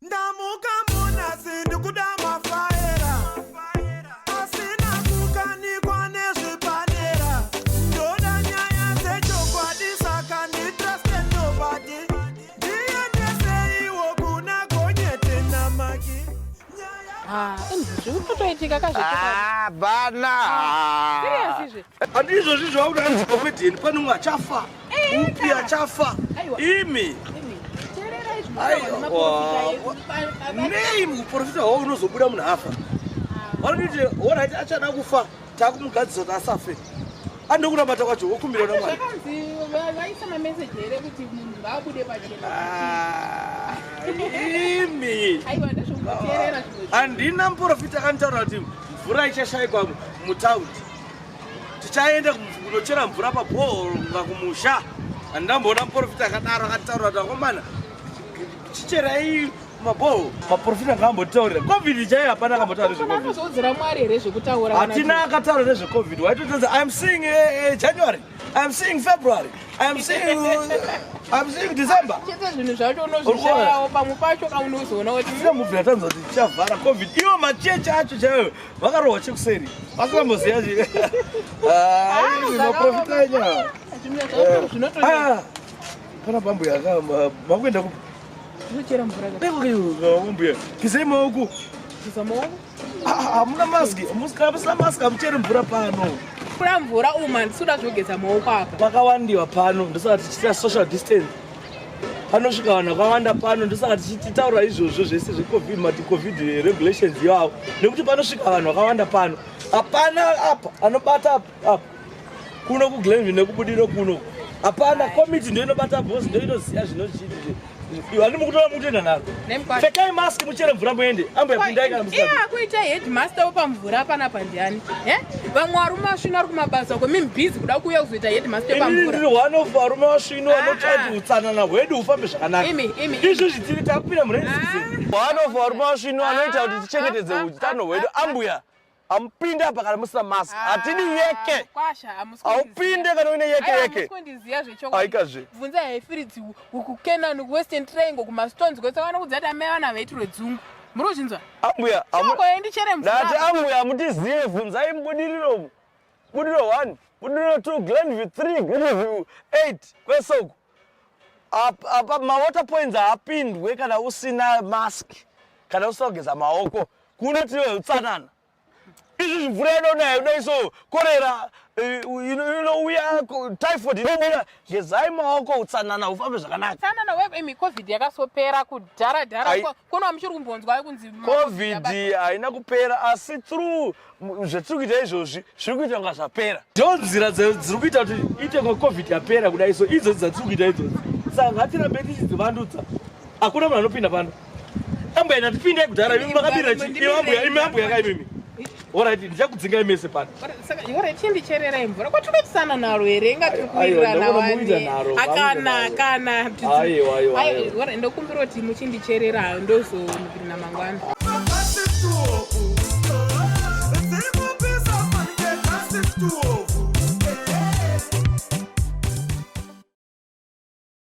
Ndamuka munasi ndikuda mafaera asina kukanikwa nezvipanera ndoda nyaya dzechokwadi saka nditruste nobody ndiendeseiwo kuna gonyete namaki. Ah, zviri kutoitika kazvechokwadi. Ah, bana. Serious izvi? Handizvo zvizvo vakuti hanzi comedian pane umwe achafa. Upi achafa? Aiwa. Imi. Teererai Aiwa. Nei muprofita hwao unozobuda munhu afa? Vanoti alright achada kufa takumugadzisa kuti asafe. Andokunamata kwacho wokumbira kuna Mwari. Zvakanzi vaisa mameseji here kuti munhu ngaabude pachena. Ah, Imi. Aiwa ndezvokuteerera zvimwe. Handina muprofita akanditaura kuti mvura ichashaikwa mutaundi. Tichaenda kunochera mvura pabhohoro kumusha. Handamboona muprofita akadaro akataura kuti akomana chicherai mabhoho. Maprofita ngaambotaurira. Covid chaiyo hapana akambotaura nezveCovid. Anozoudzira Mwari here zvekutaura? Hatina akataura nezveCovid. Waitotonzi I'm seeing January. I'm seeing February. I'm seeing December. Chete zvinhu zvacho unozvishayawo pamwe pacho kaunozoona kuti Hatina mubvira tanzwa kuti tichavhara Covid. Iwo machechi acho chaiyo vakarohwa chekuseri. Vasingamboziva chi. Ah, maprofita enyu. Zvinhu zvacho zvinoto Ah, pana bambuya aka makuenda kupi? zvinochera mvura. Bambuya, kisei maoko. Kisa maoko. Ah, hamuna maski. Musika musina maski hamucheri mvura pano. Kura mvura uma ndisuda zvogeza maoko apa. Pakawandiwa pano ndosaka tichiita social distance. Panosvika vanhu vakawanda pano ndosaka tichitaura izvozvo zvese zveCovid mati Covid regulations iwawo nekuti panosvika vanhu vakawanda pano. Hapana apa anobata apa apa. Kuno kuGlenview nekubudiro kuno. Hapana committee ndio inobata boss ndio inoziva zvinochiti. Iwe mukutora mukutoenda naro. Nemkwasha. Pfekai mask muchere mvura muende. Ambuya pindai kana musina. Iye akuita headmaster wepamvura panapa ndiani? Eh? Vamwe varume vasvinu vari kumabasa uko mimi busy kuda kuuya kuzoita headmaster Inini wepamvura. ndiri one of varume vasvinu vanotsva Ah, kuti ah. utsanana hwedu hufambe zvakanaka. Imi, imi, Izvozvi tiri takupinda murain season. One of varume vasvinu vanoita kuti tichengetedze ah, utano ah, hwedu. ah, Ambuya, amupinde apa kana musina mask. Hatidi yeke. Kwasha, hamusi Haupinde kana uine yeke Aiwa, yeke. hamusi kundiziya zvechokwadi. Aikazve. Bvunzai haifiridzi kuKenani, kuWestern Triangle, kumaStones kwese vanokuudza kuti amai vana vaitirwe dzungu. Muri kuzvinzwa? Ambuya, Choko ndichere mvura. Ndati ambuya mutizive bvunzai mubudiriro umu. Budiriro 1, Budiriro 2, Glenview 3, Glenview 8 kwese uku. Apa mawater points haapindwe kana usina mask, kana usina kugeza maoko. Kuno tine utsanana. Izvi mvura inonaya kudai so korera inouya typhoid inouya. Gezai maoko utsanana hufambe zvakanaka. Utsanana wepo imi COVID yakasopera kudhara dhara. Kuno muchiri kumbonzwa kunzi COVID haina kupera asi through zvatiri kuita izvozvi zviri kuita kunga zvapera. Ndo nzira dziri kuita kuti iite kunga COVID yapera kudai so idzodzi dzatiri kuita idzodzi. Saka ngatirambe tichidzivandudza. Hakuna munhu anopinda pano. Ambuya ndatipindai kudhara imi makabirira chi imi ambuya imi ambuya ka imimi. Alright ndichakudzingai mese pano. Saka yore chindichererai mvura kwatinoitisana naro here inga tiri Aiwa, kuwirirana ndinoona wani. mukuita naro, Akana vamuita akana. Aiwa, aiwa, aiwa. Yore ndokumbira kuti muchindicherera ndozonukirina mangwana. Mabasi tuoku.